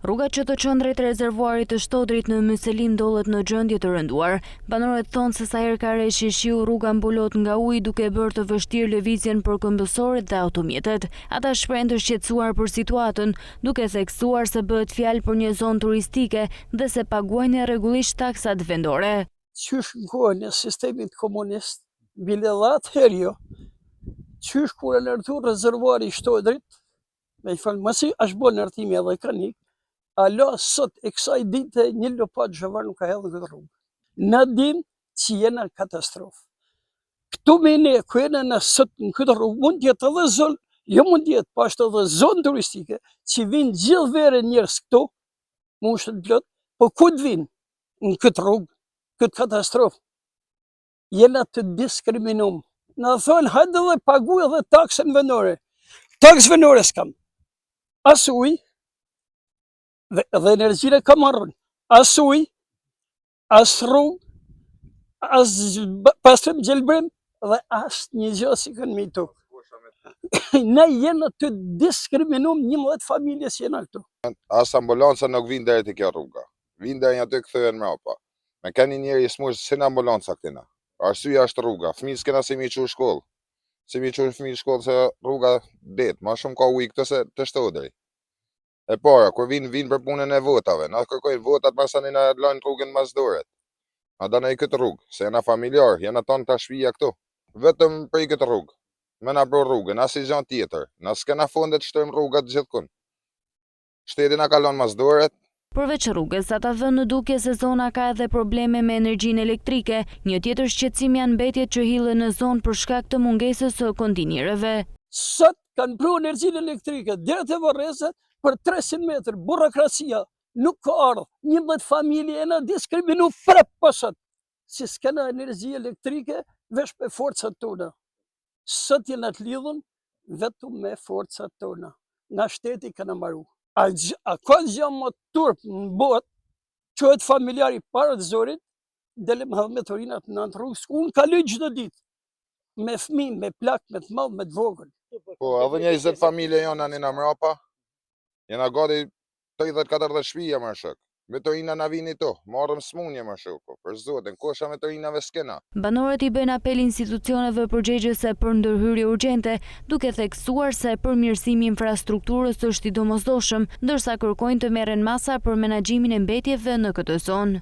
Rruga që të çon drejt rezervuarit të Shtodrit në Myseli ndodhet në gjendje të rënduar. Banorët thonë se sa herë ka reshje shiu rruga mbulohet nga uji duke e bërë të vështirë lëvizjen për këmbësorët dhe automjetet. Ata shprehen të shqetësuar për situatën, duke theksuar se bëhet fjalë për një zonë turistike dhe se paguajnë rregullisht taksat vendore. Qysh në kohën e sistemit komunist, bile edhe atëherë jo, qysh kur e ndërtu rezervuari i Shtodrit, Me i falë, masi është bo ndërtimi edhe ka nik, hala sot e kësaj dite një lopatë zhavorr nuk ka hedhë në këtë rrugë. Na dim që jena në katastrofë. Këtu me ne, ku jena na sot në këtë rrugë, mund t'jetë edhe zonë, jo mund t'jetë, po është edhe zonë turistike, që vinë gjithë verën njerëz këtu, mushet plot, po ku të vinë në këtë rrugë, këtë katastrofë? jena të diskriminum. Na thonë, hajde dhe paguj edhe taksën vendore. Taksë vendore s'kam. As ujë, dhe, dhe energjinë e kam marrë. As ujë, as rrugë, as pastrim gjelbrim, dhe as një gjë si kënë mi tuk. Ne jena të diskriminum 11 familje si jena këtu. As ambulanca nuk vinë deri te kjo rruga. Vinë deri aty kthehen mrapa. Me kanë një njeri i smur si në ambulanca këtina. Arsyeja është rruga. Fëmijët s'kena si mi çu shkollë. Si mi çu fëmijët shkollë se rruga det, ma shumë ka ujë këtu se te Shtodri. E para, kur vinë, vinë për punën e votave. Na kërkojnë votat, masanej na lajnë rrugën mas dore. Na dana i këtë rrugë, se jena familjar, jena tanë ta shpia këtu. Vetëm për i këtë rrugë. Me na bro rrugën, asnjë gjë tjetër. Na s'kena fonde të shtojmë rrugat gjithkund. Shteti na ka lënë mas dore. Përveç rrugës, ata vënë në dukje se zona ka edhe probleme me energjinë elektrike. Një tjetër shqetësim janë mbetjet që hidhen në zonë për shkak të mungesës së kontinierëve. Sot kanë pru energjinë elektrike deri te varrezat për 300 metër, burokracia nuk ka ardhë, 11 familje jena diskriminu prap po sot, si s'kena energji elektrike, veç me forcat tona. Sot jena të lidhun vetëm me forcat tona. Nga shteti kena maru. A, a ka gjë më turp në botë, çohet familjari para të zorit, delim hedh mbeturinat në anë të rrugës, unë kaloj çdo ditë, me fëmi, me plak, me të madh, me të vogël. Po, edhe një 20 familje janë anë në mrapa, jena gati 30-40 shpija më shok. Mbeturina na vini to, marrëm smunje më shoku, për zotin, kosha mbeturinave s'kena. Banorët i bëjnë apel institucioneve përgjegjëse për ndërhyrje urgjente, duke theksuar se përmirësimi i infrastrukturës është i domosdoshëm, ndërsa kërkojnë të merren masa për menaxhimin e mbetjeve në këtë zonë.